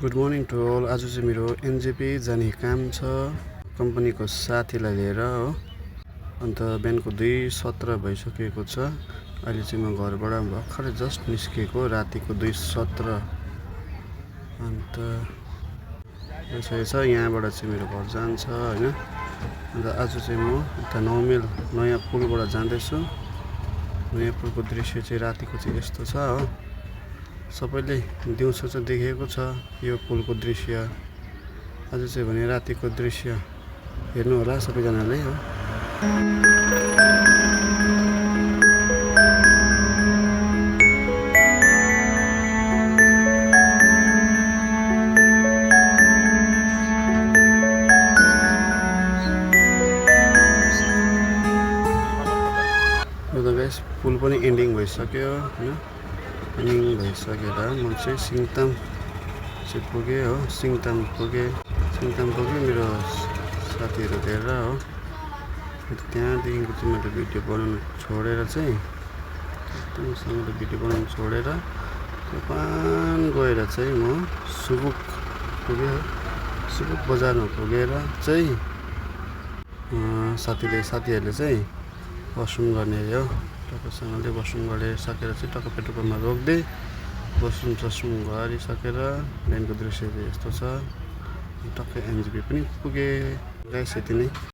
Good morning to all. आज चाहिँ मेरो एनजेपी जाने काम छ कम्पनीको साथीलाई लिएर हो। अन्त बिहानको 2:17 भइसकेको छ। अहिले चाहिँ म घरबाट भर्खरै जस्ट निस्केको, रातिको 2:17। अन्त यसो छ, यहाँबाट चाहिँ मेरो घर जान्छ होइन। अन्त आज चाहिँ म उता 9 माइल नयाँ पुलबाट जाँदैछु। नयाँ पुलको दृश्य चाहिँ रातिको चाहिँ यस्तो छ हो। सबैले दिउँसो चाहिँ देखेको छ यो पुलको दृश्य। आज चाहिँ भने रातिको दृश्य हेर्नु होला सबैजनाले हो। गाइस पुल पनि एन्डिङ भइसक्यो होइन। एन्डिङ भइसकेर म चाहिँ सिङताम चाहिँ पुगेँ हो। सिङताम पुगेँ मेरो साथीहरू लिएर हो। त्यहाँदेखिको चाहिँ मैले भिडियो बनाउनु छोडेर चाहिँ एकदमसँगले भिडियो बनाउनु छोडेर त्यो पान गएर चाहिँ म सुबुक पुगेँ हो। सुबुक बजारमा पुगेर चाहिँ साथीहरूले चाहिँ वासरुम गर्ने हो। टक्कसँगले वासरुम गरिसकेर चाहिँ टक्क पेट्रोल पम्पमा रोकिदिएँ। वासरुम गरिसकेर बिहानको दृश्य चाहिँ यस्तो छ। टक्कै एनजेपी पनि पुगेँ। गाइस यति नै।